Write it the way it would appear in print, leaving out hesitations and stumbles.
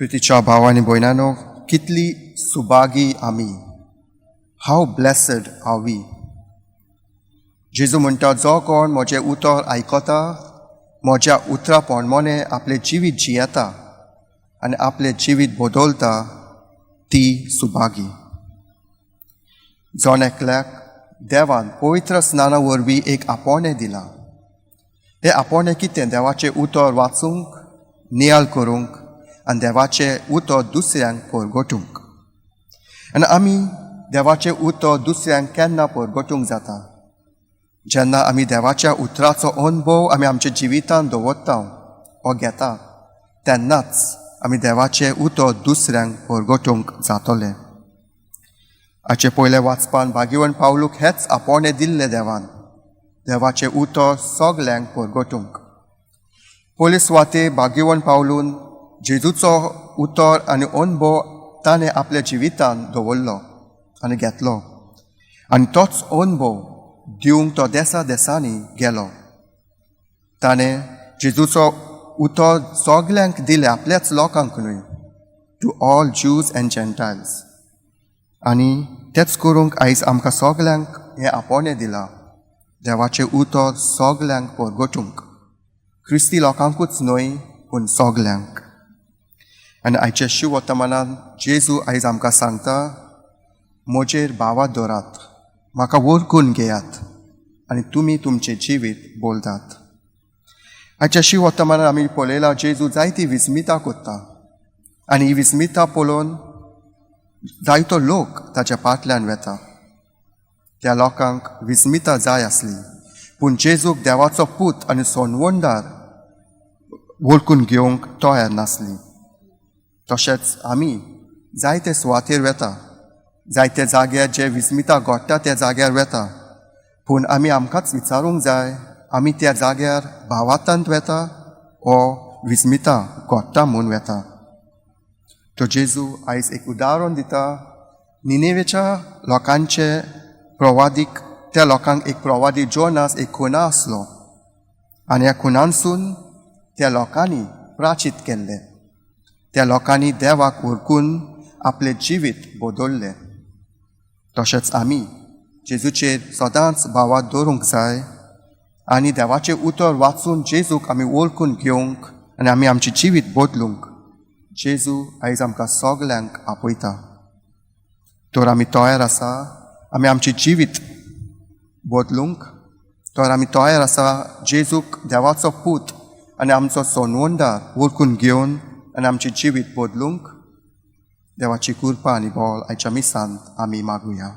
प्रितीच्या भाव आनी भयणानो, कितली सुभागी आमी! How blessed are we! जेजू म्हणटा, जो कोण म्हजें उतर आयकता, म्हज्या उतरा प्रमाणे आपलें जिवीत जियेता आनी आपलें जिवीत बदलता, ती सुभागी. जण एकल्याक देवान पवित्र स्नाना वरवीं एक आपोवणें दिलां. हें आपोवणें कितें? देवाचें उतर वाचूंक, नियाळ करूंक आनी देवाचें उतर दुसऱ्यांक परगटूंक. आनी आमी देवाचें उतर दुसऱ्यांक केन्ना परगटूंक जाता? जेन्ना आमी देवाच्या उतराचो अणभव आमी आमच्या जिवितांत दवरता वो घेता, तेन्नाच आमी देवाचें उतर दुसऱ्यांक परगटूंक जातलें. आजचे पयले वाचपान भाग्यवंत पावलूक हेच आपोवणें दिल्लें देवान, देवाचें उतर सगल्यांक परगटूंक. पयले सुवाते भाग्यवंत पावलून जेजूचो उतर आनी अणभव ताणें आपल्या जिवितांत दवरलो आनी घेतलो आनी तोच अणभव दिवंक तो देसा देसांनी गेलो. ताणें जेजूचो उतर सगल्यांक दिलें, आपल्याच लोकांक न्हय, to all Jews and Gentiles. आनी तेंच करूंक आयज आमकां सगल्यांक हें आपोवणें दिलां, देवाचें उतर सगल्यांक परगटूंक, क्रिस्ती लोकांकूच न्हय पूण सगल्यांक. आनी आयच्या शिववर्तमानान जेजू आयज आमकां सांगता, म्हजेर भावार्त दवरात, म्हाका वळखून घेयात आनी तुमी तुमचें जिवीत बदलात. आयच्या शिववर्तमानान आमी पळयलां, जेजू जायती विस्मिता करता आनी ही विस्मिता पळोवन जायतो लोक ताच्या फाटल्यान वेता. त्या लोकांक विस्मिता जाय आसली, पूण जेजूक देवाचो पूत आनी सोडवणदार वळखून घेवंक तयार नासली. तशेंच आमी जायते सुवातेर वेता, जायते जाग्यार जे विस्मिता घडटा त्या जाग्यार वेता, पूण आमी आमकांच विचारूंक जाय, आमी त्या जाग्यार भावार्थांत वेता ओ विस्मिता घडटा म्हूण वेता? तो जेजू आयज एक उदाहरण दिता. निनेवेच्या लोकांचे प्रवादीक, त्या लोकांक एक प्रवादी जोनास एक खुना आसलो आनी ह्या खुनांसून त्या लोकांनी प्रायश्चीत केल्लें. त्या लोकांनी देवाक वळखून आपलें जिवीत बदललें. तशेंच आमी जेजूचेर सदांच भावार्त दवरूंक जाय आनी देवाचें उतर वाचून जेजूक आमी वळखून घेवंक आनी आमी आमचें जिवीत बदलूंक जेजू आयज आमकां सगल्यांक आपयता. तर आमी तयार आसा आमी आमचें जिवीत बदलूंक? तर आमी तयार आसा जेजूक देवाचो पूत आनी आमचो सोडवणदार वळखून घेवन आनी आमचें जिवीत बदलूंक? देवाची कृपा आनी बळ आयच्या मिसांत आमी मागुया.